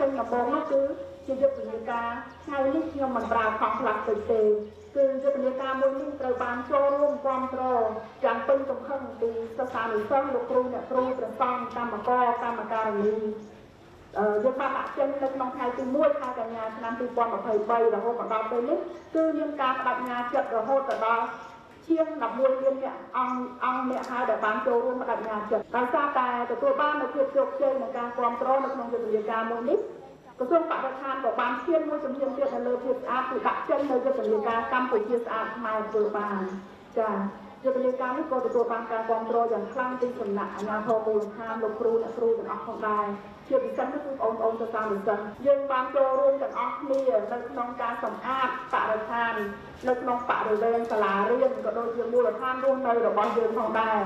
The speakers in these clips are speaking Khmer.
ចេញដំបូងនោះគឺជាយុទ្ធនាការថ្ងៃនេះខ្ញុំមិនប្រើថង់ប្លាស្ទិកទេគឺយុទ្ធនាការមួយនេះត្រូវបានចូលរួមគ្រប់គ្រងយ៉ាងពេញទំហឹងពីសិស្សានុសិស្សលោកគ្រូអ្នកគ្រូព្រះសង្ឃកម្មករកម្មការិនីយើងបានដាក់ចេញនៅក្នុងថ្ងៃទី1ខែកញ្ញាឆ្នាំ2023រហូតមកដល់ពេលនេះគឺមានការបដិញ្ញាចិត្តរហូតទៅដល់ជាង11លានអ្នកអង្គអ្នកហើយដែលបានចូលរួមបដិញ្ញាចិត្តដោយសារតែទទួលបាននូវភាពជោគជ័យនៃការគ្រប់គ្រងនៅក្នុងយុទ្ធនាការមួយនេះក្រសួងបរិស្ថានក៏បានឈានមួយជំហានទៀតនៅលើភាពស្អាតគឺដាក់ចេញនៅយុទ្ធនាការកម្ពុជាស្អាតខ្មែរធ្វើបានចា៎យុទ្ធនាការនេះក៏ទទួលបានការគ្រប់គ្រងយ៉ាងខ្លាំងពីសំណាក់អាជ្ញាធរមូលដ្ឋានលោកគ្រូអ្នកគ្រូទាំងអស់ផងដែរជាពិសេសនោះគឺបងប្អូនសិស្សានុសិស្សយើងបានចូលរួមទាំងអស់គ្នានៅក្នុងការសម្អាតបរិស្ថាននៅក្នុងបរិវេណសាលារៀនក៏ដូចជាមូលដ្ឋានរស់នៅរបស់យើងផងដែរ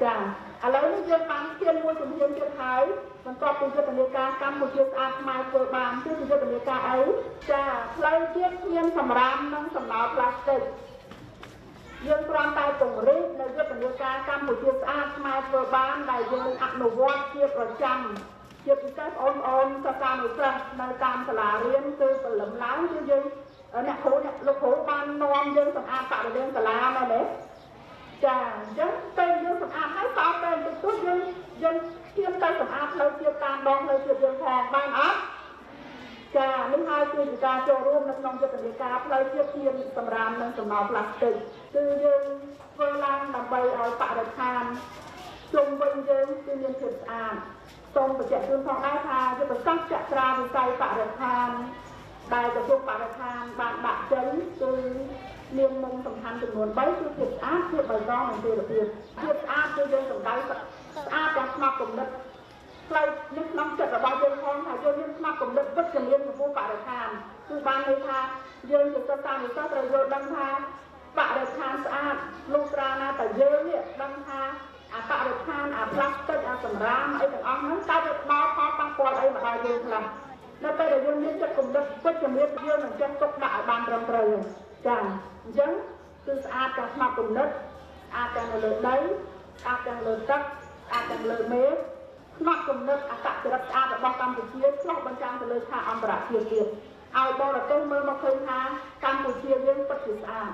ចា៎ឥឡូវនេះយើងបានឈានមួយជំហានទៀតហើយបន្ទាប់ពីយុទ្ធនាការកម្ពុជាស្អាតខ្មែរធ្វើបានគឺយុទ្ធនាការអីចាផ្លូវជាតិគ្មានសម្រាមនិងសំណល់ប្លាស្ទិកយើងគ្រាន់តែពង្រីកនៅយុទ្ធនាការកម្ពុជាស្អាតខ្មែរធ្វើបានដែលយើងអនុវត្តជាប្រចាំជាពិសេសបងប្អូនសិស្សានុសិស្សនៅតាមសាលារៀនគឺព្រលឹមឡើងគឺយើងអ្នកគ្រូអ្នកលោកគ្រូបាននាំយើងសម្អាតបរិវេណសាលាមែនទេចាអញ្ចឹងពេលយើងសម្អាតហើយសល់ពេលបន្តិចតួចយើងឈានទៅសម្អាតផ្លូវជាតិតាមដងផ្លូវជាតិយើងផងបានអត់ចានេះហើយគឺជាការចូលរួមនៅក្នុងយុទ្ធនាការផ្លូវជាតិគ្មានសម្រាមនិងសំណល់ប្លាស្ទិកគឺយើងធ្វើឡើងដើម្បីឲ្យបរិស្ថានជុំវិញយើងគឺមានភាពស្អាតសូមបញ្ជាក់ជូនផងដែរថាយុទ្ធសាស្ត្រចត្រាវិស័យបរិស្ថានដែលក្រសួងបរិស្ថានបានដាក់ចេញគឺមានមុខសំខាន់ចំនួន3គឺភាពស្អាតភាពបៃតងនិងភាពភាពស្អាតគឺយើងសំដៅស្អាតទាំងផ្នត់គំនិតផ្លូវនៅក្នុងចិត្តរបស់យើងផងថាយើងមានផ្នត់គំនិតវិជ្ជមានចំពោះបរិស្ថានគឺបានន័យថាយើងជាសិស្សានុសិស្សត្រូវយល់ដឹងថាបរិស្ថានស្អាតលុះត្រាណាតែយើងនេះដឹងថាអាបរិស្ថានអាប្លាស្ទិកអាសម្រាមអីទាំងអស់ហ្នឹងតើវាផ្ដល់ផលប៉ះពាល់អីមកដល់យើងខ្លះនៅពេលដែលយើងមានចិត្តគំនិតវិជ្ជមានយើងនឹងចេះទុកដាក់ឲ្យបានត្រឹមត្រូវចាអញ្ចឹងគឺស្អាតទាំងផ្នត់គំនិតស្អាតទាំងនៅលើដីស្អាតទាំងលើទឹកស្អាតទាំងលើមេឃផ្នត់គំនិតអត្តចរិតស្អាតរបស់កម្ពុជាឆ្លុះបញ្ចាំងទៅលើឆាកអន្តរជាតិទៀតឲ្យបរទេសមើលមកឃើញថាកម្ពុជាយើងពិតជាស្អាត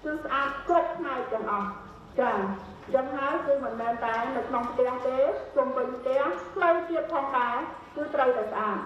គឺស្អាតគ្រប់ផ្នែកទាំងអស់ចាយ៉ាងហើយគឺមិនមែនតែនៅក្នុងផ្ទះទេជុំវិញផ្ទះផ្លូវជាតិផងដែរគឺត្រូវតែស្អាត។